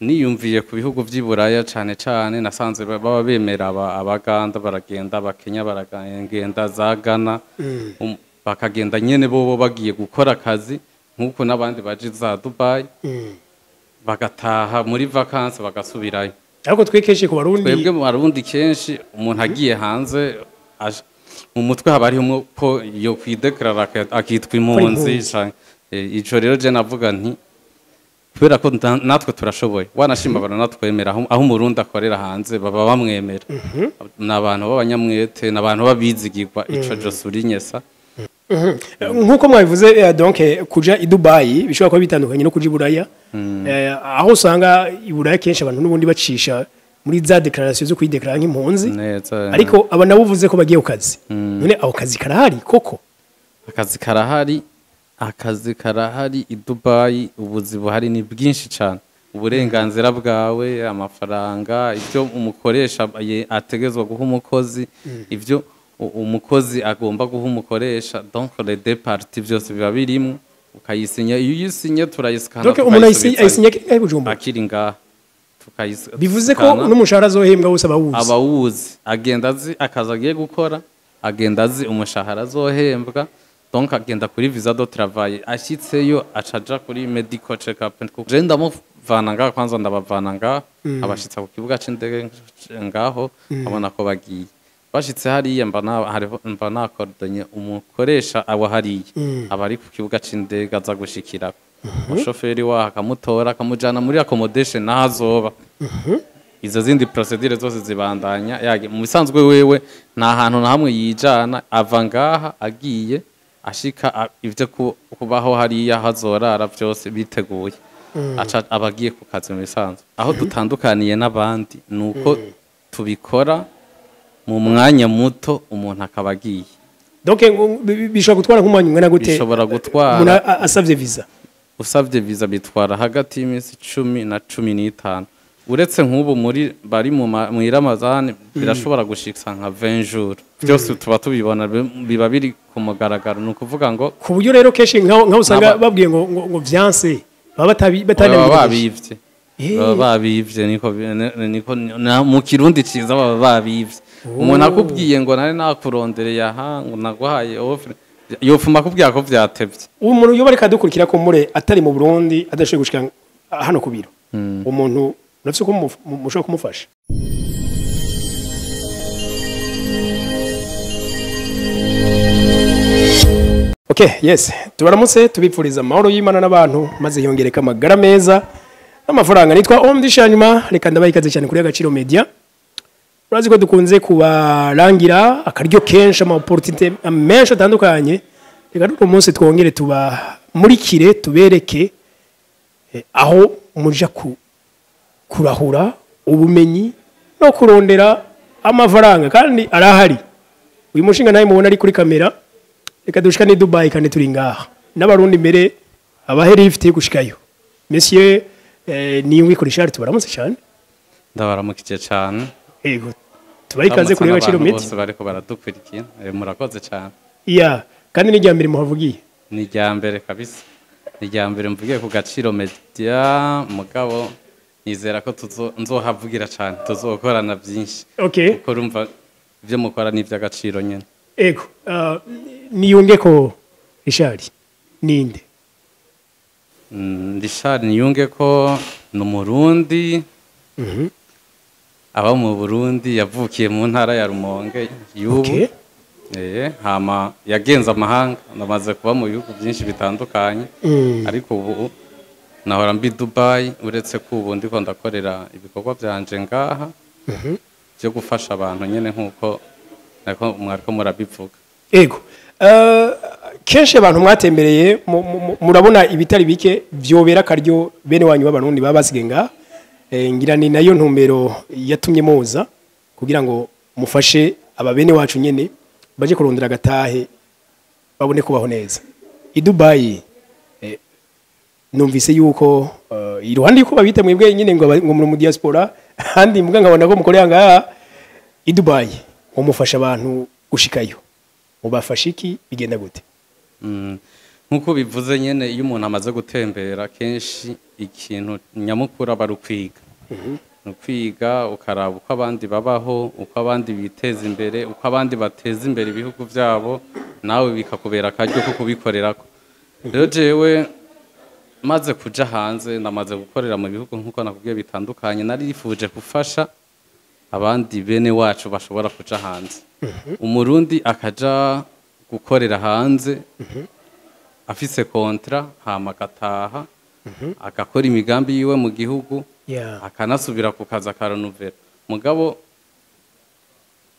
Niyumviye ku bihugu vy'i Buraya cane cane, nasanze baba bemera Abaganda baragenda, Abakenya baragenda, za Ghana, bakagenda nyene bobo bagiye gukora akazi nk'uko n'abandi baje za Dubai, bagataha muri vacances bagasubirayo. Ariko twe kenshi ku Barundi, Twebwe mu Barundi kenshi umuntu agiye hanze mu mutwe haba harimwo ko yo kwideclara akitwa impunzi. Impunzi. Ico rero je navuga nti kubera ko natwe turashoboye, wanashima baranatwemera aho Umurundi akorera hanze baba bamwemera, ni abantu b'abanyamwete, ni abantu b'abizigirwa, ico je souligne ça. Nk'uko mwabivuze, donc kuja i Dubai bishobora kuba bitandukanye no kuja i Buraya, aho usanga i Buraya kenshi abantu n'ubundi bacisha muri za déclaration zo kwideclara nk'impunzi. Neza. Ariko aba nabo uvuze ko bagiye ku kazi, none ako kazi karahari koko? Akazi karahari, akazi karahari i Dubai. Ubuzi buhari ni bwinshi cyane, uburenganzira bwawe, amafaranga, ibyo umukoresha ategerezwa guha umukozi, ibyo umukozi agomba guha umukoresha, donc les deux parties byose biba birimo, ukayisinya. Iyo uyisinye turayisikana, Donc umuntu tukayisubizayo. Ayisinya akiri Bujumbura? Akiri ngaha. Bivuze ko Tukayisukana. n'umushahara azohembwa wose abawuzi? Abawuzi, agenda azi akazi agiye gukora, agenda azi umushahara azohembwa. Donc agenda kuri visa de travail, ashyitseyo acaja kuri medical check up. Je ndamuvana ngaho, kwanza ndabavana ngaho, abashitsa ku kibuga c'indege ngaho, abona ko bagiye. Bashitse hariya mba nakordonye umukoresha abo hariya, aba ari ku kibuga c'indege, aza gushikirako umushoferi waho akamutora, akamujana muri accommodation naho azoba. Izo zindi procédure zose zibandanya mu bisanzwe. Wewe nta hantu na hamwe yijana, ava ngaha agiye, ashika ivyo kubaho hariya hazorara byose biteguye, aca aba agiye ku kazi mu bisanzwe. Aho dutandukaniye n'abandi ni uko tubikora mu mwanya muto, umuntu akaba agiye. Donc bishobora gutwara nk'umwanya ungana gute? Bishobora gutwara umuntu asavye visa? Usabye visa bitwara hagati y'iminsi 10 na 15. Uretse nk'ubu muri bari mu Iramazani birashobora gushiksa nka 20 jours. Byose tuba tubibona, biba biri ku mugaragaro, ni ukuvuga ngo Ku buryo rero kenshi nkaho usanga babwiye ngo vyanse, baba baba batanabimenyesha. Babivye, baba babivye, niko mu Kirundi ciza baba babivye. Umuntu akubwiye ngo nari nakurondereye aha, ngo naguhaye offre, yofuma akubwira ko vyatevye. Uwo muntu yoba ariko adukurikira ko mure atari mu Burundi, adashoboye gushika hano ku biro, umuntu urafise uko mushobora kumufasha? Okay, yes. Tubaramutse, tubipfuriza amahoro y'Imana n'abantu, maze yongereka amagara meza n'amafaranga. Nitwa Omdisha nyuma, reka ndabaha ikaze cyane kuri Agaciro Media. Urazi ko dukunze kubarangira akaryo kenshi, ama opportunité menshi atandukanye. Reka n'uno munsi twongere tubamurikire, tubereke aho muja ku kurahura ubumenyi no kurondera amafaranga, kandi arahari. Uyu mushinga nawe mubona ari kuri kamera, reka dushika ni Dubai kandi turi ngaha n'Abarundi mbere abahe lift yo gushikayo. Monsieur Niyungeko Richard, tubaramutse cyane. Ndabaramukije cane. Ego, tubahe ikaze kuri Ndamutsa Agaciro n'abantu Media. bose bariko baradukurikira. Murakoze cane. Iya, kandi ni irya mbere muhavugiye? Ni irya mbere kabisa, ni irya mbere mvugiye ku Gaciro Media, mugabo nizera ko nzohavugira cane, tuzokorana byinshi, kuko urumva ibyo mukora ni iby'agaciro nyene. Ego, Niyungeko Richard ninde? Richard Niyungeko ni Umurundi aba mu Burundi, yavukiye mu ntara ya Rumonge y'ubu. Hama yagenze amahanga, ndamaze kuba mu bihugu byinshi bitandukanye, ariko ubu nahora mbi Dubai, uretse ko ubu ndiko ndakorera ibikorwa byanje ngaha byo gufasha abantu nyene nk'uko nako mwariko murabivuga. Ego. Kenshi abantu mwatembereye murabona ibitari bike vyobera akaryo bene wanyu b'Abarundi baba basigaye ngaha. Ngira ni nayo ntumbero yatumye muza kugira ngo mufashe aba bene wacu nyene baje kurondera agatahe, babone kubaho neza. I Dubai, numvise yuko iruhande yuko babita mwebwe nyene ngo muri mu diaspora, handi mbwa nkabona ko mukorera ngaha i Dubai, ngo mufasha abantu gushikayo. Mubafasha iki? Bigenda gute? Nk'uko bivuze nyene, iyo umuntu amaze gutembera kenshi, ikintu nyamukuru aba ari ukwiga. Ni ukwiga, ukaraba uko abandi babaho, uko abandi biteza imbere, uko abandi bateza imbere ibihugu byabo, nawe bikakubera akaryo ko kubikorerako. Rero jewe maze kuja hanze, ndamaze gukorera mu bihugu nk'uko nakubwiye bitandukanye, narifuje gufasha abandi bene wacu bashobora kuja hanze. Umurundi akaja gukorera hanze afise contrat, hama agataha agakora imigambi yiwe mu gihugu, akanasubira ku kazi akarenuvera. Mugabo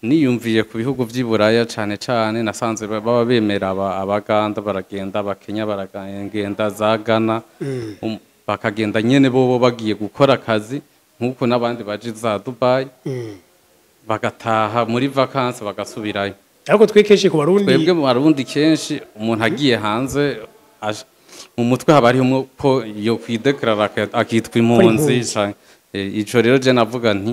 niyumviye ku bihugu vy'i Buraya cane cane, nasanze baba bemera Abaganda baragenda, Abakenya baragenda, za Ghana, bakagenda nyene bobo bagiye gukora akazi nk'uko n'abandi baje za Dubai, bagataha muri vacances bagasubirayo. Ariko twe kenshi ku Barundi, Twebwe mu Barundi kenshi umuntu agiye hanze mu mutwe haba harimwo ko yo kwideclara akitwa impunzi. Impunzi. Ico rero je navuga nti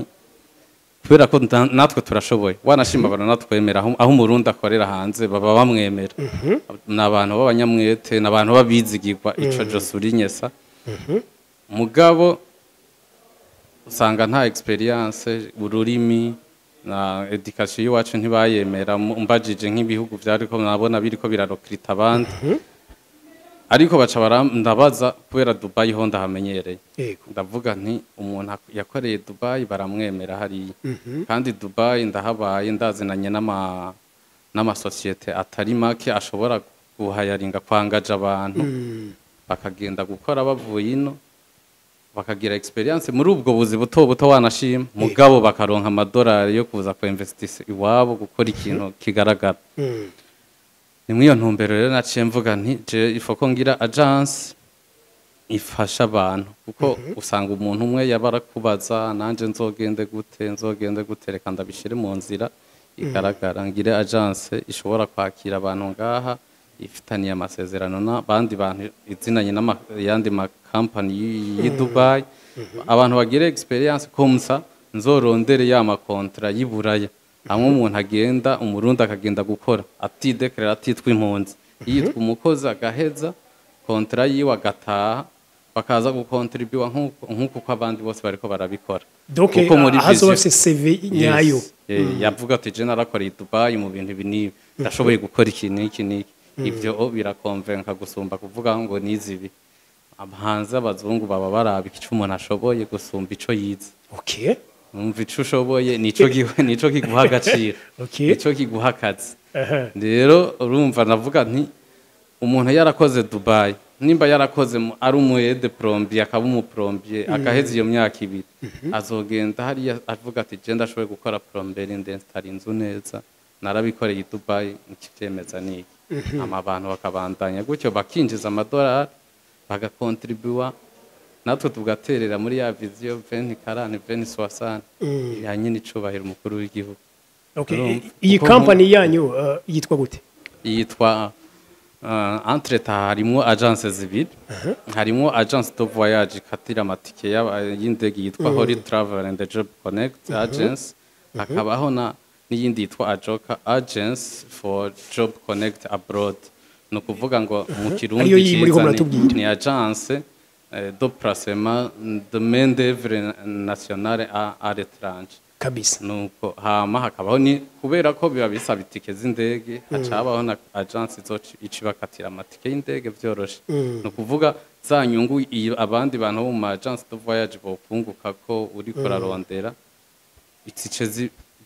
kubera ko natwe turashoboye, wanashima baranatwemera aho Umurundi akorera hanze baba bamwemera. Ni abantu b'abanyamwete, ni abantu b'abizigirwa, ico je souligne ça. Mugabo usanga nta expérience, ururimi na éducation y'iwacu ntibayemera. Umbajije nk'ibihugu vyariko nabona biriko birarecruta abandi, ariko baca ndabaza kubera Dubai ho ndahamenyereye. Ndavuga nti umuntu yakoreye Dubai baramwemera hariya, kandi Dubai ndahabaye, ndazinanye n'amasosiyete atari make ashobora guhayaringa, kwangaja abantu bakagenda gukora bavuye ino, bakagira expérience muri ubwo buzi buto buto, wanashima mugabo bakaronka amadolari yo kuza ku investisa iwabo, gukora ikintu kigaragara. Ni muri iyo ntumbero rero naciye mvuga nti je ifo ko ngira agence ifasha abantu, kuko usanga umuntu umwe yaba arakubaza: nanje nzogende gute, nzogende gute? Reka ndabishire mu nzira igaragara, ngire agence ishobora kwakira abantu ngaha, ifitaniye amasezerano n'abandi bantu izinanye n'ayandi makampani y'i Dubai, abantu bagira expérience, comme ça nzorondere ya ma contrats y'i Buraya, hamwe umuntu agenda, Umurundi akagenda gukora atideclara, atitwa impunzi, yitwa umukozi, agaheza contrat yiwe agataha, bakaza gucontribua nk'uko uko abandi bose bariko barabikora. Donc Kuko muri aho azoba vision- afise CV nyayo. Yes. Yavuga ati je narakoreye i Dubai mu bintu ibi n'ibi, ndashoboye gukora iki n'iki n'iki. Ivyo biraconvainca gusumba kuvuga ngo nize ibi. Hanze abazungu baba baraba ico umuntu ashoboye gusumba ico yize. Umva, ico ushoboye nico kiguha agaciro, nico kiguha akazi. Rero urumva navuga nti umuntu yarakoze Dubai, nimba yarakoze ari umu aide plombier, akaba umu plombier, agaheza iyo myaka 2, azogenda hariya avuga ati je ndashoboye gukora plomberie, ndinstalla inzu neza, narabikoreye i Dubai, ikivyemeza niki. Ama abantu bakabandanya gutyo, bakinjiza amadolari, bagacontribua, natwe tugaterera muri ya vision 2040, 2060 ya nyine icubahiro umukuru w'igihugu. Urumva? Iyi Kuko company yanyu yitwa gute? Yitwa entre temps harimwo agence zibiri. Harimwo agence de voyage ikatira amatike y'indege yitwa Holy Travel and Job Connect Agency, hakabaho na n'iyindi yitwa Ajoka Agence for Job Connect Abroad. Ni ukuvuga ngo mu Kirundi Ariyo iyi muriko ciza muratubwira. ni agence de placement de main d'œuvre nationale à l'étranger. Nuko hama hakabaho ni kubera ko biba bisaba itike z'indege, haca habaho na agence izoca ica ibakatira amatike y'indege vyoroshe. Ni ukuvuga za nyungu iyo abandi bantu bo mu ma agence de voyage bokunguka ko uriko urarondera itike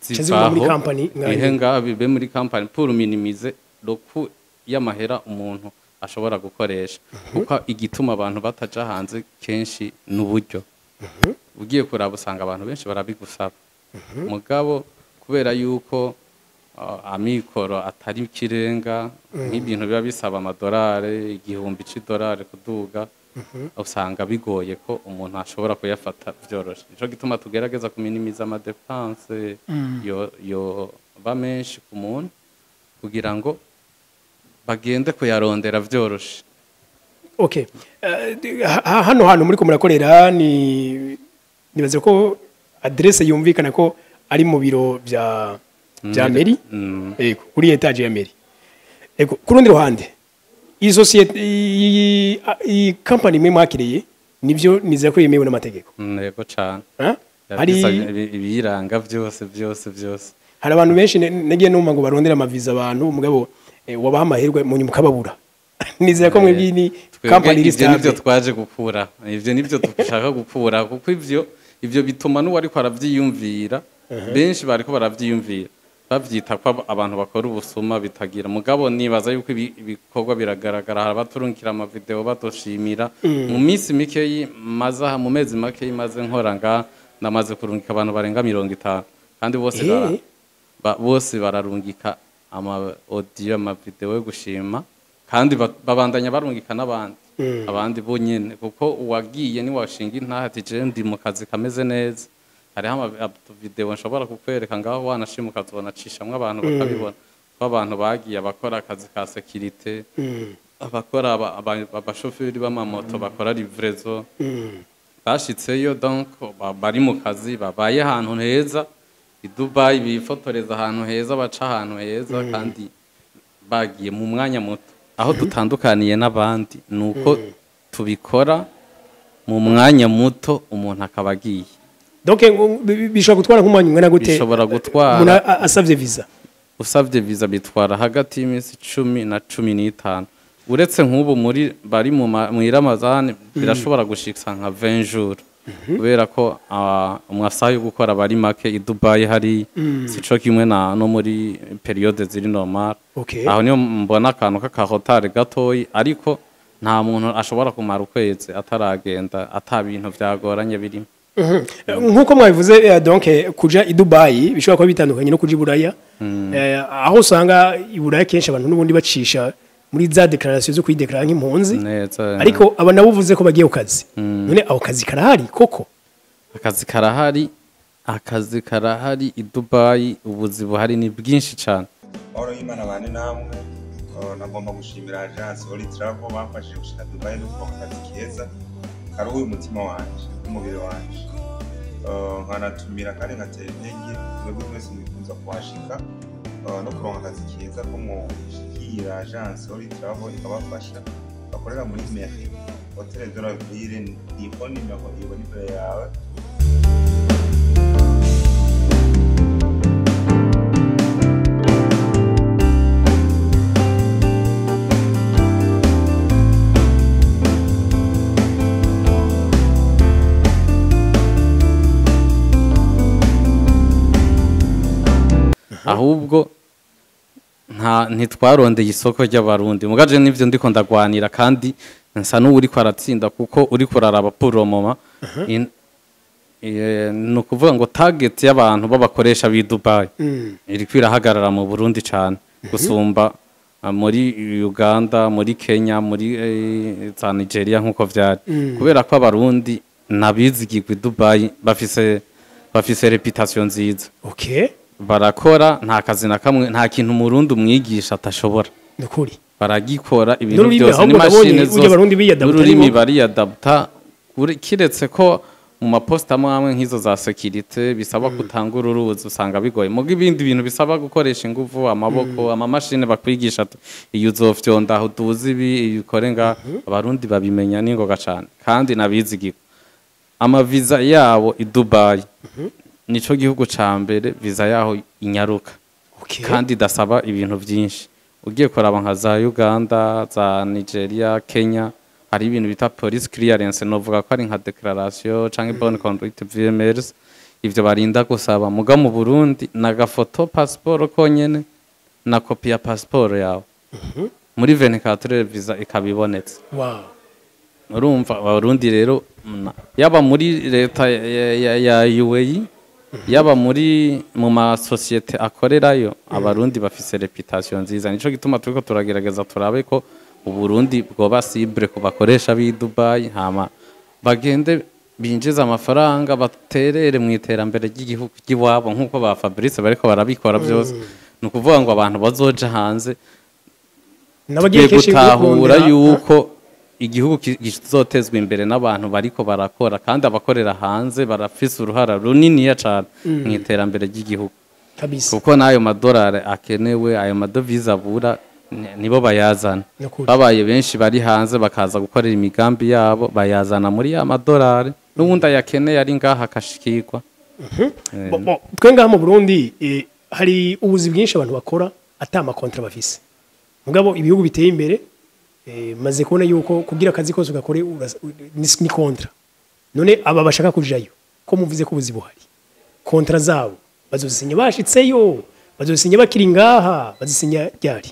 Zice ziva muri zivaho, company nkayo. Ihe ngaha bibe muri company pour minimiser le coût y'amahera umuntu ashobora gukoresha, kuko igituma abantu bataja hanze kenshi n'uburyo. Ugiye kuraba usanga abantu benshi barabigusaba, mugabo kubera yuko amikoro atari ikirenga, nk'ibintu biba bisaba amadolari 1000 c'idolari kuduga, usanga bigoye ko umuntu ashobora kuyafata vyoroshe. Nico gituma tugerageza kuminimiza ama dépenses yo ba menshi ku muntu kugira ngo bagende kuyarondera vyoroshe. Okay. Hano hantu muri ko murakorera, ni nibaze ko adresse yumvikana ko ari mu biro bya mairie. Yego, kuri étage ya mairie. Yego, ku rundi ruhande Iyi société, iyi company imwe mwakiriye, nibyo nizera ko yemewe n'amategeko? Yego cane. Ha? Hari ibiyiranga byose byose byose. Hari abantu benshi nagiye numva ngo barondera amaviza abantu, mugabo wabaha amahirwe mu nyuma ukababura. Nizera ko mwebwe ni Twebwe company iri ivyo nivyo stable. Twaje gukura ivyo, nivyo dushaka gukura, kuko ivyo bituma n'uwariko aravyiyumvira, benshi bariko baravyiyumvira bavyita ko abantu bakora ubusuma bitagira. Mugabo nibaza yuko ibikorwa biragaragara, hari abaturungikira amavideo badushimira. Mu minsi mikeyi maze aha, mu mezi makeyi maze nkora ngaha, ndamaze kurungika abantu barenga 50, kandi bose bose bararungika ama audio, ama video yo gushima, kandi babandanya barungika n'abandi, abandi bo nyene, kuko uwagiye ni washinga intaha ati: "Je ndi mu kazi kameze neza." Hariho ama video nshobora kukwereka ngaho, wanashima ukazobona acishamwo abantu bakabibona ko abantu bagiye, abakora akazi ka sécurité, abakora abashoferi b'amamoto, bakora livraison, bashitseyo, donc bari mu kazi, babaye ahantu heza i Dubai, bifotoreza ahantu heza, baca ahantu heza, kandi bagiye mu mwanya muto. Aho dutandukaniye n'abandi ni uko tubikora mu mwanya muto, umuntu akaba agiye. Donc bishobora gutwara nk'umwanya ungana gute? Bishobora gutwara umuntu asavye visa. Usabye visa bitwara hagati y'iminsi 10 na 15. Uretse nk'ubu muri bari mu Iramazani, birashobora gushika nka 20 jours, kubera ko amasaha yo gukora bari make i Dubai, hari sico kimwe na no muri période ziri normal. Aho niyo mbona akantu k'akahotari gatoyi, ariko nta muntu ashobora kumara ukwezi ataragenda ata bintu vyagoranye birimo. Nk'uko mwabivuze, donc kuja i Dubai bishobora kuba bitandukanye no kuja i Buraya, aho usanga i Buraya kenshi abantu n'ubundi bacisha muri za déclaration zo kwideklara nk'impunzi. Neza. Ariko aba nabo uvuze ko bagiye ku kazi, none ako kazi karahari koko? Akazi karahari, akazi karahari i Dubai, ubuzi buhari ni bwinshi cyane. Mahoro y'Imana bane namwe. Nagomba gushimira agence Holy Travel bamfashije gushika Dubai no kuronka akazi keza karuhuye umutima wanje n'umubiri wanje. Nkanatumira kandi nkatera intege mwebwe mwese mwifuza kuhashika no kuronka akazi keza ko mwoshikira agence Holy Travel ikabafasha. Bakorera muri Mairie Hotel de la Ville, niho nimero ibona imbere yawe. Ahubwo nta ntitwarondeye isoko ry'abarundi, mugaje nivyo ndiko ndagwanira, kandi nsa n'uwuriko aratsinda, kuko uriko uraraba pour le moment ni ukuvuga ngo target y'abantu b'abakoresha b'i Dubai iriko irahagarara mu Burundi cane gusumba muri Uganda, muri Kenya, muri za Nigeria nk'uko vyari, kubera ko abarundi nabizigirwa i Dubai, bafise réputation nziza. Barakora, nta kazi na kamwe, nta kintu umurundi umwigisha atashobora. Nukuri. Baragikora ibintu N'ururimi byose ahubwo nabonye n'imashini burya zose. Abarundi biyadapta. N'ururimi Arimo. bariyadapta, kiretse ko mu maposita amwe amwe nk'izo za sécurité bisaba kutanga ururuzi, usanga bigoye. Muga ibindi bintu bisaba gukoresha inguvu, amaboko, amamashini bakwigisha ati iyo uzofyonda aho uduze ibi, iyo ukore nga, abarundi babimenya n'ingoga cane, kandi nabizigirwa. Amaviza yabo i Dubai, nico gihugu ca mbere viza yaho inyaruka kandi idasaba ibintu byinshi. Ugiye kuraba nka za Uganda, za Nigeria, Kenya, hari ibintu bita police clearance, novuga ko ari nka déclaration canke bonne conduite VMRs, ivyo barinda gusaba. Muga mu Burundi nagafoto passeport konyene na copie ya passeport yawe, muri 24 heures visa ikabibonetse. Urumva abarundi rero, yaba muri leta ya UAE, yaba muri mu masosiyete akorerayo, abarundi bafise réputation nziza. Nico gituma turiko turagerageza turabe ko uburundi bwoba cible ku bakoresha b'i Dubai, hama bagende binjize amafaranga, baterere mu iterambere ry'igihugu ry'iwabo, nk'uko ba Fabrice bariko barabikora byose. Ni ukuvuga ngo abantu bazoja hanze n'abagiye tugiye kenshi gutahura kurondera- yuko igihugu kizotezwa imbere n'abantu bariko barakora, kandi abakorera hanze barafise uruhara runiniya cane mu iterambere ry'igihugu, kuko n'ayo madolari akenewe, ayo madovize abura. Nibo bayazana. Nukuri. Babaye benshi bari hanze bakaza gukorera imigambi yabo, bayazana muri ya madolari, n'ubundi ayakeneye ari ngaha akashikirwa. Bo, twe ngaha mu Burundi hari ubuzi bwinshi abantu bakora ata ama contrats bafise. Mugabo ibihugu biteye imbere, maze kubona yuko kugira akazi kose ugakore ni contrat. None aba bashaka kujayo, ko muvuze ko ubuzi buhari, contrat zabo bazozisinya bashitseyo, bazozisinya bakiri ngaha, bazisinya ryari?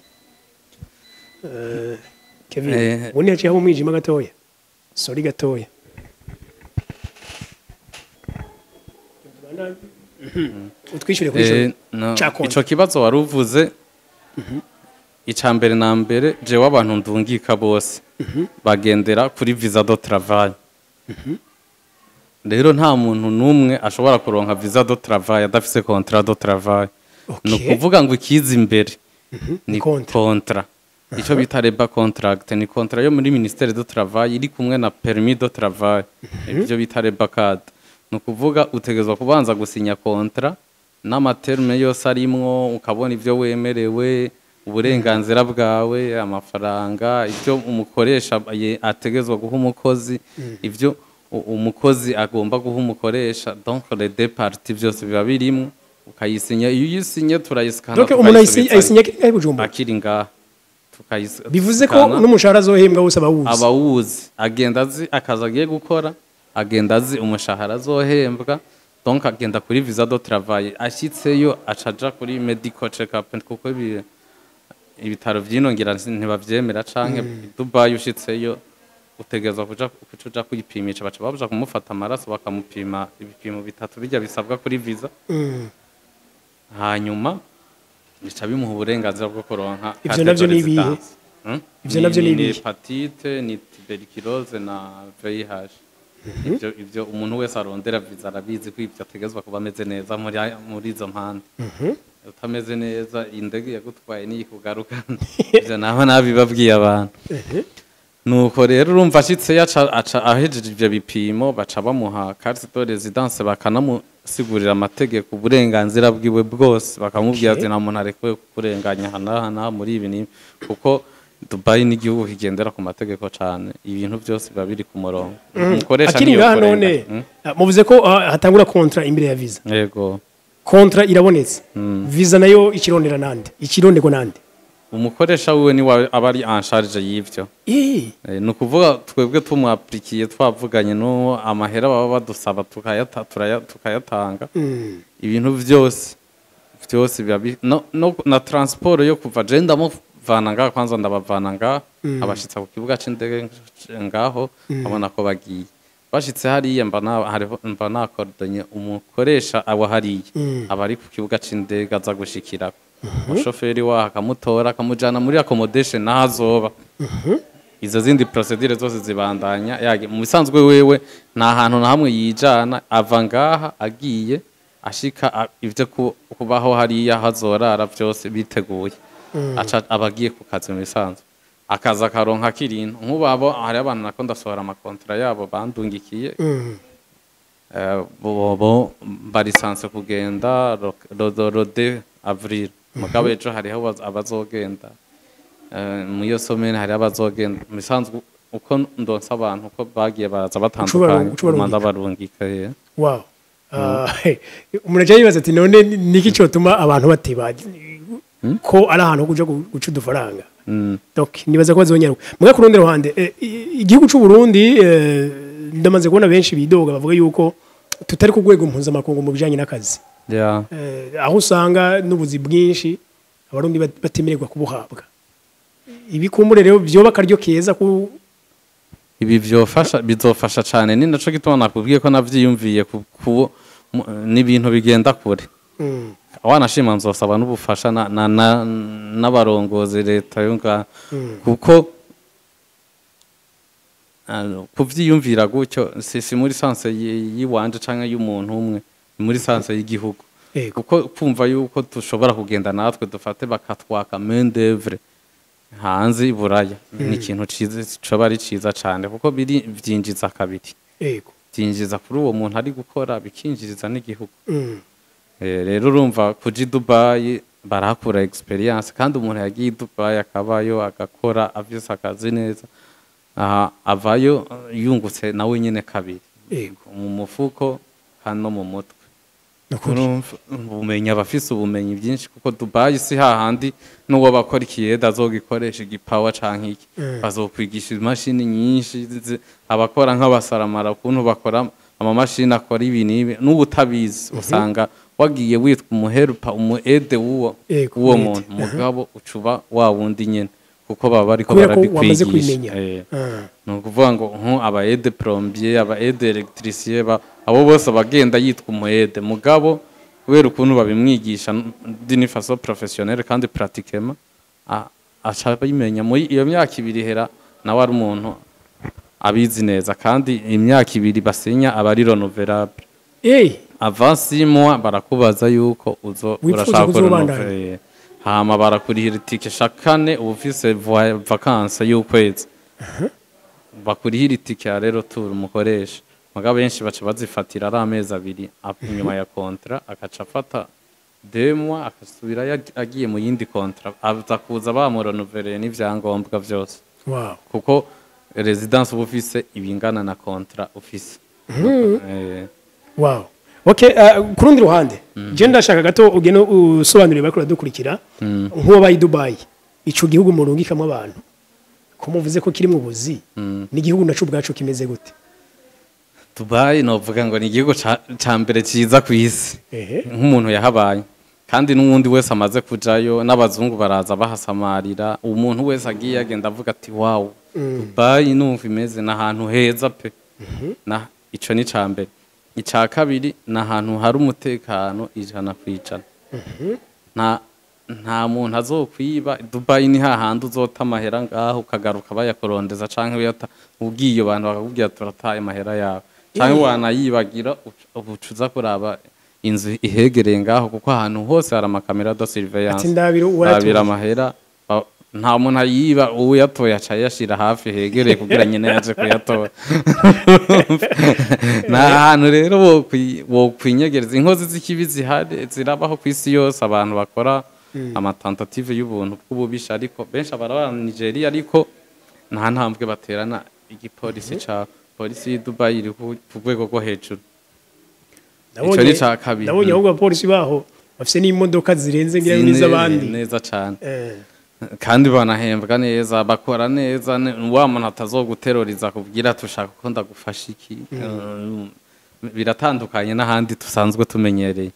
Kevin, ubundi haciyeho umwijima gatoya, sorry gatoya. Utwishyure kuri ico No, ca contrat. Ico kibazo wari uvuze, ica mbere na mbere, jewe abantu ndungika bose bagendera kuri visa de travail. Rero nta muntu n'umwe ashobora kuronka visa de travail adafise contrat de travail. Ni ukuvuga ngo ikiza imbere ni Contrat. Contrat, icyo bita labor contract, ni contrat yo muri ministère de travail iri kumwe na permis de travail, ibyo bita labor card. Ni ukuvuga utegerezwa kubanza gusinya contrat n'ama termes yose arimwo, ukabona ibyo wemerewe, uburenganzira bwawe, amafaranga, ibyo umukoresha ategerezwa guha umukozi, ibyo umukozi agomba guha umukoresha. Donc les deux parties byose biba birimwo, ukayisinya. Iyo uyisinye, turayisikana, Donc umuntu tukayisubizayo. Ayisinya akiri ngaha i Bujumbura? Akiri ngaha. Bivuze ko Tukayisukana. n'umushahara azohembwa wose abawuzi? Abawuzi. Agenda azi akazi agiye gukora, agenda azi umushahara azohembwa. Donc agenda kuri visa de travail, ashyitseyo acaja kuri medical check up, kuko ibitaro vyino ngira ntibavyemera, canke Dubai ushitseyo utegerezwa kuja kuca uja kwipimisha. Baca babuja kumufata amaraso, bakamupima ibipimo bitatu bijya bisabwa kuri visa. Hanyuma bica bimuha uburenganzira bwo kuronka Ivyo carte navyo de ni ibihe? résidence. Ivyo navyo ni Ni ibihe? hépatite, ni tuberculose na VIH. Ivyo umuntu wese arondera visa arabizi ko ivyo ategerezwa kuba ameze neza muri izo mpande. Utameze neza, indege yagutwaye niyikugarukana. Ivyo naho nabibabwiye abantu. Nuko rero urumva ashitse, aca ahejeje ivyo bipimo, baca bamuha carte de résidence, bakanamusigurira amategeko, uburenganzira bwiwe bwose, bakamubwira ati nta muntu arekuwe kukurenganya aha n'aha n'aha muri ibi n'ibi, kuko Dubai ni igihugu kigendera ku mategeko cane, ibintu byose biba biri ku murongo. Umukoresha Akiri niyo ngaha kurenganya. none, muvuze ko hatangura contrat imbere ya visa. Yego. Contrat irabonetse, visa nayo ikirondera nande, ikironderwa nande? Umukoresha wiwe niwe aba ari en charge y'ivyo. Ni ukuvuga twebwe tumwapplikiye, twavuganye n'uwo, amahera baba badusaba tukayatanga. Ibintu byose byose biba no, na transport yo kuva, je ndamuvana ngaha, kwanza ndabavana ngaha, abashitsa ku kibuga c'indege ngaho, abona ko bagiye, bashitse hariya mba mba nakordonye umukoresha abo hariya, aba ari ku kibuga c'indege aza gushikirako, umushoferi waho akamutora, akamujana muri accommodation naho azoba. Izo zindi procédures zose zibandanya mu bisanzwe. Wewe nta hantu na hamwe yijana, ava ngaha agiye, ashika ivyo kubaho hariya hazorara byose biteguye, aca aba agiye ku kazi. Mu bisanzwe akaza akaronka kirintu nk'ubu abo hari abantu nako ndasohora ama contrats yabo bandungikiye. Bo barisanse kugenda le 2 avril, mugabo ejo hariho abazogenda. Mu iyo semaine hariho abazogenda. Mu bisanzwe uko ndonsa abantu uko bagiye baraza batandukanye, Uca ubarungika. ndabarungika. Wow. Umuntu aca yibaza ati none niki cyotuma abantu bateba, ko ari ahantu ho kuja guca udufaranga? Donc nibaza ko bazonyaruka. Muga ku rundi ruhande, igihugu c'u Burundi, ndamaze kubona benshi bidoga bavuga yuko tutari ku rwego mpuzamakungu mu bijanye n'akazi. Aho usanga n'ubuzi bwinshi Abarundi batemererwa kubuhabwa. Ibikumbure rero vyoba akaryo keza ku Ibi vyofasha, bizofasha cane. Ni naco gituma nakubwiye ko navyiyumviye n'ibintu bigenda kure. Wanashima nzosaba n'ubufasha n'abarongozi, leta yo ngaha, kuko kuvyiyumvira gutyo si muri sens yiwanje canke y'umuntu umwe, ni muri sens y'igihugu. Kuko kumva yuko dushobora kugenda natwe dufate bakatwaka main d'oeuvre hanze i Buraya ni ikintu ciza, coba ari ciza cane, kuko biri vyinjiza kabiri. Byinjiza kuri uwo muntu ari gukora, bikinjiriza n'igihugu. Rero urumva kuja i Dubai Barahakura experience, kandi umuntu yagiye i Dubai akabayo, agakora, afise akazi neza, aha, avayo yungutse nawe nyene kabiri, mu mufuko kandi no mu mutwe. Nukuri. Urumva, ubumenyi, abafise ubumenyi byinshi, kuko Dubai si hahandi n'uwo bakora ikiyede azogikoresha igipawa canke iki. Bazokwigisha imashini nyinshi, abakora nk'abasaramara, ukuntu bakora amamashini akora ibi n'ibi, n'ubu utabizi usanga wagiye witwa umuherupa, umu aide w'uwo w'uwo umu aide. muntu, mugabo ucuba wa wundi nyene, kuko baba bariko Kubera ko wamaze barabikwigisha. kubimenya. Ni ukuvuga ngo nko aba aide plombier, aba aide électricien, abo bose abagenda yitwa umu aide, mugabo kubera ukuntu babimwigisha d'une façon professionnelle kandi pratiquement, aca abimenya muri iyo myaka 2 ihera, nawe ari umuntu abizi neza. Kandi imyaka 2 basinya aba ari renouvelable. Avant 6 mois barakubaza yuko uzo Wifuza urashaka kuzobandanya. renouveler, hama barakurihira itike chaque année, uba ufise vacances y'ukwezi, bakurihira itike ya rero tour umukoresha. Mugabo benshi baca bazifatira ari amezi 2 inyuma ya contrat, akaca afata 2 mois, akasubira agiye mu yindi contrat, aza kuza bamurenouveleye n'ivyangombwa vyose, kuko résidence uba ufise ibingana na contrat ufise. Wow, okay. Ku rundi ruhande, je ndashaka gato ugene usobanurire bariko baradukurikira, nk'uwo bayi Dubai, ico gihugu murungikamwo abantu, ko muvuze ko kiri mu buzi, n'igihugu naco ubwaco kimeze gute? Dubai novuga ngo ni igihugu ca mbere ciza ku isi nk'umuntu yahabaye, kandi n'uwundi wese amaze kujayo, n'abazungu baraza bahasamarira. Umuntu wese agiye agenda avuga ati: "Wow, Dubai numva imeze, ni ahantu heza pe." Na ico ni ca mbere. Ica kabiri, ni ahantu hari umutekano 100%. Nta muntu azokwiba. Dubai ni hahandi uzota amahera ngaho ukagaruka bayakurondeza, canke uyata ubwiye abantu bakakubwira turataye amahera yawe, canke wanayibagira uca uza kuraba inzu ihegereye ngaho, kuko ahantu hose hari ama caméras de surveillance. Ati ndabira uwayatoye. Ndabira amahera, nta muntu ayiba, uwuyatoye aca ayashira hafi hegereye kugira nyine yaje kuyatora. Nta hantu rero wokwinyegereza. Inkozi z'ikibi zihari, zirabaho ku isi yose, abantu bakora ama tentatives y'ubuntu bw'ububisha, ariko benshi abaraba Nigeria, ariko nta ntambwe baterana igipolisi ca polisi y'i Dubai iri ku rwego rwo hejuru. Ico ni ca kabiri. Nabonye ahubwo abapolisi baho bafise n'imodoka zirenze ngira n'iz'abandi. Neza cane. Kandi banahembwa neza, bakora neza. Wa muntu atazoguteroriza kubwira tushaka ko ndagufasha iki. Biratandukanye n'ahandi dusanzwe tumenyereye.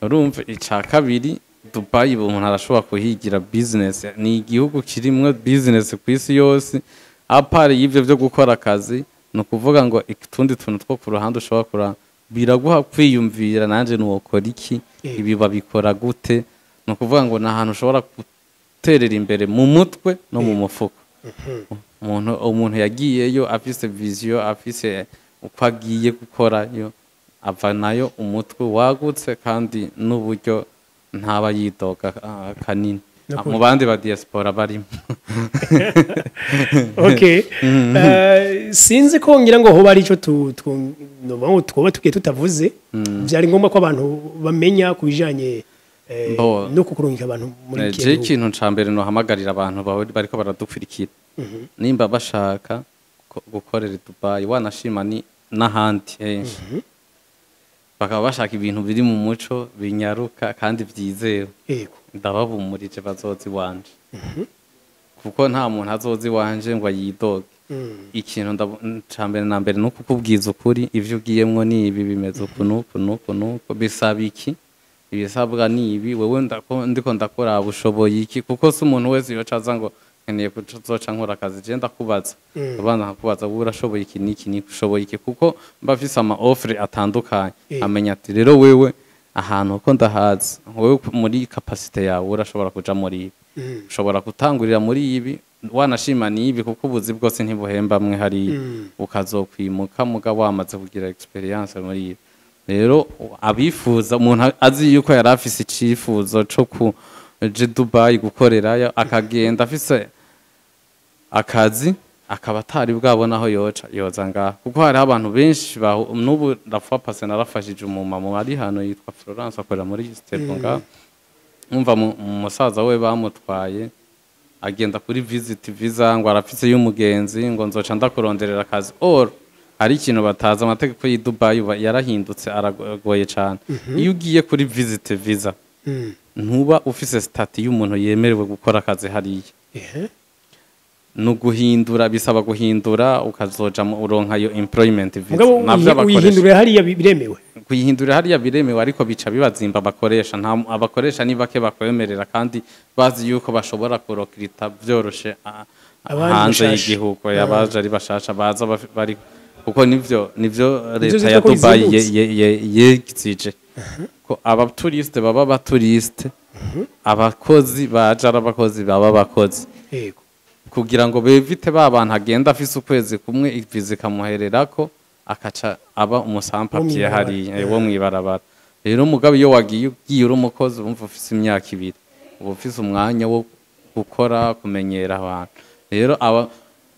Urumva, ica kabiri, Dubai ubu umuntu arashobora kuhigira business, ni igihugu kirimwo business ku isi yose. À part y'ivyo byo gukora akazi, ni ukuvuga ngo utundi tuntu two ku ruhande ushobora kura biraguha kwiyumvira nanje nuwokora iki, ibi babikora gute. Ni ukuvuga ngo ni ahantu ushobora guterera imbere mu mutwe no mu mufuko. Umuntu yagiyeyo afise vision, afise uko agiye gukorayo, ava nayo umutwe wagutse, kandi n'uburyo ntaba yidoga kanini Nukuri. mu bandi ba diaspora barimo. Okay. Sinzi ko ngira ngo hoba ari ico novuga ngo twoba tugiye tutavuze, byari ngombwa ko abantu bamenya ku bijanye no kukurungika abantu muri iki Je gihugu. ikintu ca mbere nohamagarira abantu bawe bariko baradukurikira, nimba bashaka gukorera i Dubai, wanashima ni n'ahandi henshi, bakaba bashaka ibintu biri mu muco, binyaruka kandi vyizewe, ndababumurije bazoza iwanje, kuko nta muntu azoza iwanje ngo ayidoge. Ikintu ca mbere na mbere ni ukukubwiza ukuri: ivyo ugiyemwo ni ibi, bimeze uku n'uku n'uku n'uku, bisaba iki, ibisabwa ni ibi, wewe ndiko ndakora ushoboye iki. Kuko si umuntu wese yoca aza ngo nkeneye kuzoca nkora akazi. Je ndakubaza, abanza nkakubaza: wowe urashoboye iki n'iki n'iki, ushoboye iki? Kuko mba mfise ama offre atandukanye. Amenya ati: rero wewe ahantu ko ndahazi, wewe muri capacité yawe urashobora kuja muri ibi, ushobora gutangurira muri ibi, wanashima n'ibi, kuko ubuzi bwose ntibuhemba amwe hariya, ukazokwimuka mugabo wamaze kugira experience muri ibi. Rero abifuza, umuntu azi yuko yari afise icifuzo co kuja Dubai gukorerayo, akagenda afise akazi, akaba atari bwabona aho yoca, yoza ngaha, kuko hariho abantu benshi n'ubu la fois passée narafashije umumama ari hano yitwa Florence, akorera muri Step ngaha. Nkumva musaza we bamutwaye, agenda kuri visit visa, ngo arafise y'umugenzi, ngo nzoca ndakuronderera akazi. Or hari ikintu batazi, amategeko y'i Dubai uba yarahindutse, aragoye cane. Iyo ugiye kuri visit visa, ntuba ufise statut y'umuntu yemerewe gukora akazi hariya. Ni uguhindura, bisaba guhindura, ukazoja uronka iyo employment visa. Mugabo Navyo abakoresha uyihindurira hariya biremewe? Kuyihindura hariya biremewe, ariko bica bibazimba abakoresha. Nta abakoresha ni bake bakwemerera, kandi bazi yuko bashobora kurokirita vyoroshe abandi hanze bashasha. y'igihugu, abaje ari bashasha baza bari, kuko nivyo leta zitwa ya ko Dubai bizimbutse. yegizije ko abatouriste baba abatouriste, abakozi baje ari abakozi, baba abakozi, kugira ngo bevite ba bantu agenda afise ukwezi kumwe, iviza ikamuhererako, akaca aba umusampapiye mw'ibarabara. hariya, wo mw'ibarabara. Rero mugabo iyo wagiye ugiye uri umukozi, urumva ufise imyaka 2, uba ufise umwanya wo gukora, kumenyera abantu. Rero aba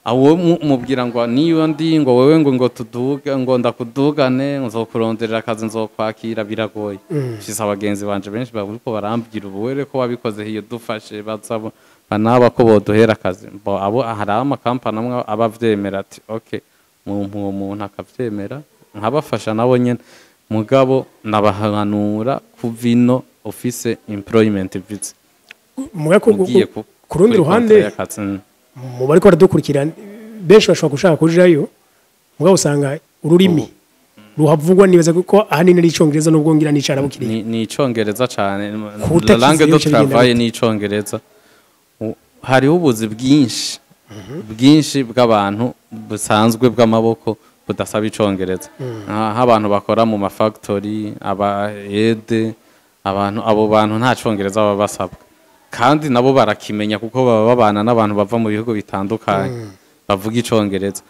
abo mubwira ngo niyo ndi ngo wewe ngo tuduge, ngo ndakudugane, nzokuronderera akazi, nzokwakira, biragoye. Mfise abagenzi banje benshi bariko barambwira ubu were ko wabikoze hiyo, dufashe, baza banaba ko boduhera akazi. Bo abo hari amakampani amwe aba avyemera, ati okay, uwo muntu akavyemera, nkabafasha nabo nyene. Mugabo nabahanura kuva ino ufise employment visa. Muga ugiye ku rundi kuri ruhande, contrat y'akazi. Mu bariko baradukurikira benshi bashobora gushaka kujayo, mugabo usanga ururimi ruhavugwa nibaza ko ahanini ari Icongereza, nubwo ngira n'Icarabu kiriyo. Ni Icongereza cane. Kutakizi La langue rero de bica bigenda travail gute? ni Icongereza. Hariho ubuzi bwinshi bwinshi bw'abantu busanzwe bw'amaboko budasaba Icongereza, nk'abantu bakora mu mafactory, aba aide, abantu abo bantu nta Congereza baba basabwa, kandi nabo barakimenya kuko baba babana n'abantu bava mu bihugu bitandukanye bavuga Icongereza.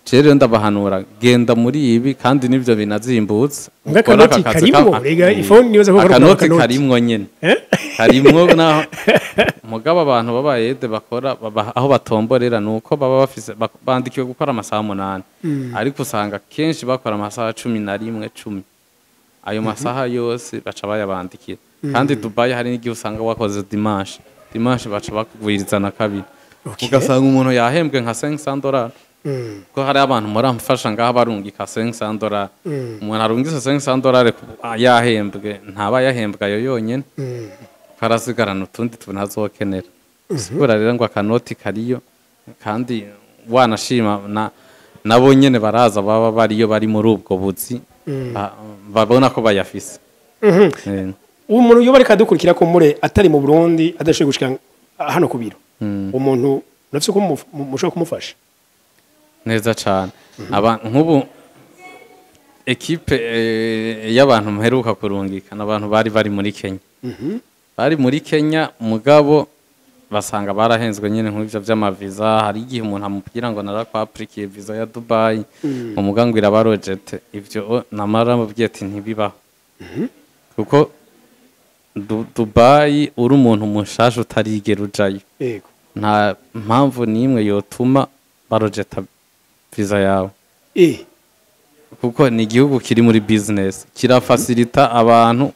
Rero ndabahanura, genda muri ibi, kandi nivyo binazimbutse. Mbwa Ukora akanoti aka kazi karimwo, rega ifone nibaza ko kari akanoti akanoti. Karimwo nyene. Eh? Karimwo naho. Mugabo abantu baba aide bakora aho batomborera ni uko baba bafise bandikiwe gukora amasaha 8, ariko usanga kenshi bakora amasaha 11, 10. Ayo masaha yose baca bayabandikira. Kandi Dubai hari n'igihe usanga wakoze dimanche, dimanche baca bakugwiriza na kabiri, ugasanga umuntu yahembwe nka 500 dollars, ko hari abantu muramfasha ngaha barungika 500 dollars. Umuntu arungitse 500 dollars yahembwe, ntaba yahembwe ayo yonyene, karasigarana utundi tuntu azokenera. Sigura rero ngo akanoti kariyo, kandi wanashima na nabo nyene baraza baba bariyo, bari muri ubwo buzi, babona ko bayafise. Uwo muntu yoba ariko adukurikira ko mure atari mu Burundi, adashoboye gushika hano ku biro, umuntu urafise ko mushobora kumufasha? Neza cane. Aba nk'ubu équipe y'abantu mperuka kurungika n'abantu bari muri Kenya, bari muri Kenya, mugabo basanga barahenzwe nyine nk'ivyo vy'amaviza. Hari igihe umuntu amubwira ngo narakwaplikiye visa ya Dubai, umuga ngo iraba rejeté. Ivyo namara mubwiye ati ntibibaho, kuko Dubai uri umuntu mushasha utarigera ujayo, nta mpamvu n'imwe yotuma barojeta visa yawe, kuko ni igihugu kiri muri business, kirafacilita abantu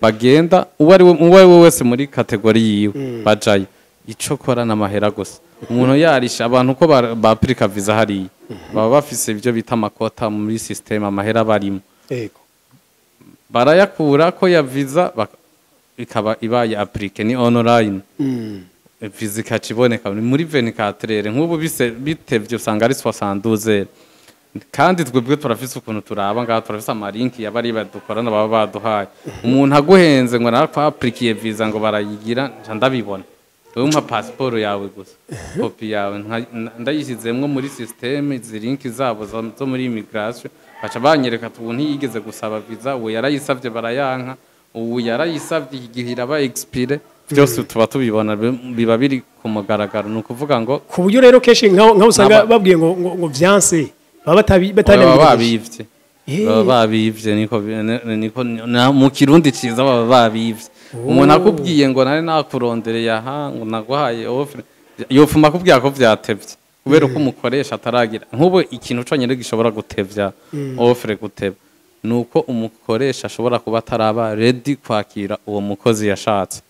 bagenda, uwo ari we wese muri catégorie yiwe bajayo. Ico kora n'amahera gusa umuntu yarisha. Abantu uko bapurika visa hariya, baba bafise ibyo bita amaquota muri système, amahera barimo barayakura ko ya visa, ikaba ibaye appliqué, ni online, visa ikaca iboneka ni muri 24 heures. Nk'ubu bise bitevye usanga ari 72 heures. Kandi twebwe turafise ukuntu turaba ngaha, turafise amalinki y'abari badukorana baba baduhaye. Umuntu aguhenze ngo narakwaplikiye visa, ngo barayigira, nca ndabibona, wewe umpa passport yawe gusa, copie yawe, ndayishyizemwo muri système, izi link zabo zo muri immigration, baca banyereka ati ubu ntiyigeze gusaba visa, ubu yarayisavye barayanka, ubu yarayisavye igihe iraba expiré. Byose tuba tubibona, biba biri ku mugaragaro. Ni ukuvuga ngo ku buryo rero kenshi nkaho usanga babwiye ngo vyanse, baba baba batanabigerageje. Babivye. Baba babivye, niko mu Kirundi ciza baba babivye. Umuntu akubwiye ngo nari nakurondereye aha, ngo naguhaye offre, yofuma akubwira ko vyatevye kubera ko umukoresha ataragira. Nk'ubu ikintu conyene gishobora gutevya offre, guteba Nuko umukoresha ashobora kuba ataraba ready kwakira uwo mukozi yashatse,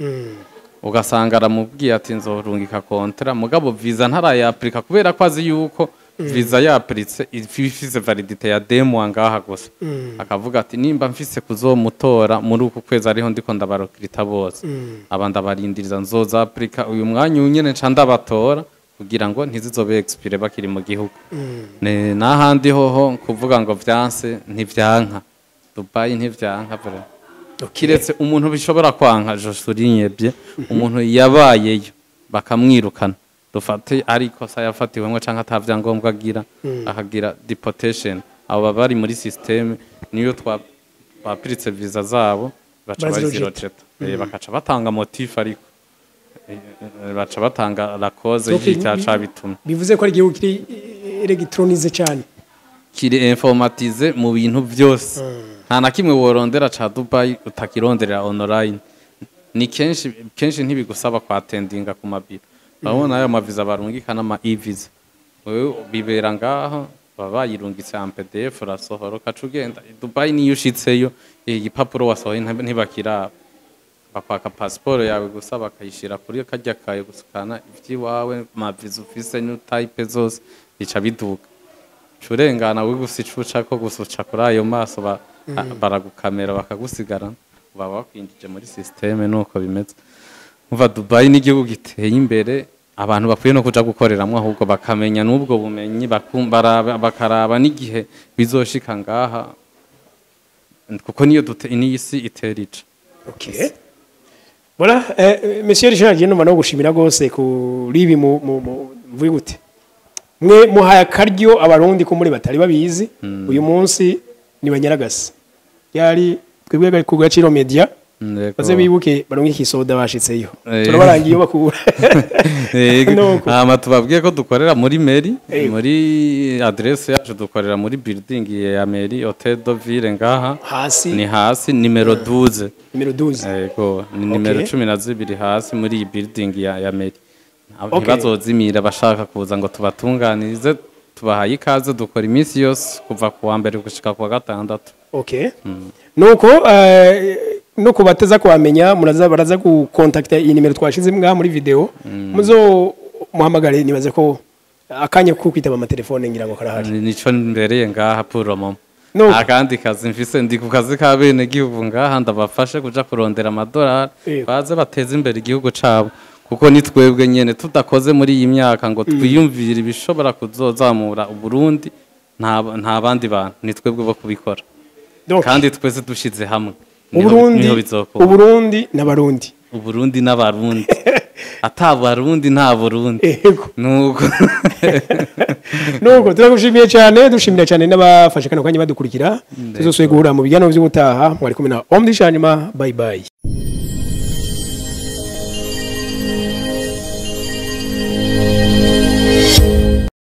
ugasanga aramubwiye ati: "Nzorungika contrat," mugabo visa ntarayapurika, kubera ko azi yuko visa yapuritse ifise validité ya 2 mois ngaha gusa. Akavuga ati: "Nimba mfise kuzomutora muri uku kwezi, ariho ndiko ndabarokirita bose, aba ndabarindiriza, nzoza apurika uyu mwanya unyene nca ndabatora kugira ngo ntizizobe expire bakiri mu gihugu." N'ahandi hoho kuvuga ngo vyanse, ntivyanka. Dubai ntivyanka vraiment, kiretse umuntu bishobora kwanka, je souligne bien, umuntu yabayeyo bakamwirukana, dufate ari ikosa yafatiwemwo canke ata vyangombwa agira, akagira deportation. Abo baba bari muri système, niyo twa bapiritse visa zabo baca Barazirojeta. bazirojeta. Bakaca batanga motif, ariko baca batanga la cause Donc, y'icyaha cabitumye. Bivuze ko ari igihugu kiri électronisé cyane. Kiri informatisé mu bintu byose. Nta na kimwe worondera ca Dubai utakironderera online. Ni kenshi kenshi ntibigusaba kwatendinga ku mabiro. Urabona ayo maviza barungika n'ama e-visa, wewe bibera ngaho, baba bayirungitse en PDF, urasohora ukaca ugenda. I Dubai niyo ushitseyo, igipapuro wasohoye ntibakiraba, bakwaka pasiporo yawe gusa, bakayishira kuri karya kayo gusukana ivy'iwawe, maviza ufise n'type zose, bica biduga curengana. We gusa ico ucako gusa, uca kuri ayo maso, baragukamera bakagusigara, baba bakwinjije muri système. Nuko bimeze. Umva, Dubai ni igihugu giteye imbere, abantu bakwiye no kuja gukoreramwo, ahubwo bakamenya n'ubwo bumenyi, bakaraba n'igihe bizoshika ngaha, kuko niyo dute niyo isi itera ica. Okay. Voilà, Monsieur Richard, je numva no gushimira gose kuri ibi mu mvuye gute. Mwe muhaye akaryo abarundi ko muri batari babizi, uyu munsi ni banyaragase. Yari twebwe ku Gaciro Media, baze bibuke baronke ikisoda bashitseyo. Turabarangiye iyo bakura. Yego. Nuko. Hama tubabwiye ko dukorera muri mairie. Muri adresse yacu, dukorera muri building ya mairie, Hotel de Ville ngaha. Hasi. Ni hasi, nimero 12. Nimero 12. Yego, ni nimero 12 hasi muri iyi building ya mairie. Ntibazozimira bashaka kuza ngo tubatunganirize, tubahaye ikaze. Dukora iminsi yose kuva ku wa mbere gushika ku wa gatandatu. Okay. Nuko no kubateza kwamenya, muraza baraza ku contacta iyi nimero twashize ngaha muri video. Muzo muhamagare, nibaze ko akanya ko kwitaba amatelefone ngira ngo karahari. Nico mbereye ngaha pour le moment. Nuko. Akandi kazi mfise, ndi ku kazi ka bene gihugu ngaha, ndabafashe kuja kurondera amadolari, baze bateze imbere igihugu cabo, kuko ni twebwe nyene tudakoze muri iyi myaka ngo twiyumvire ibishobora kuzozamura Uburundi, nta bandi bantu, ni twebwe bo kubikora. Donc, kandi twese dushize hamwe niho Uburundi niho bizokunda. Uburundi n'abarundi. Uburundi n'abarundi, ata Barundi nta Burundi. Nuko. Nuko turagushimiye cyane, dushimira cyane n'abafashe kano kanya badukurikira. Tuzosuye guhura mu biganiro by'ubutaha. Mwari kumwe na Omdi Shanyuma. Bye bye.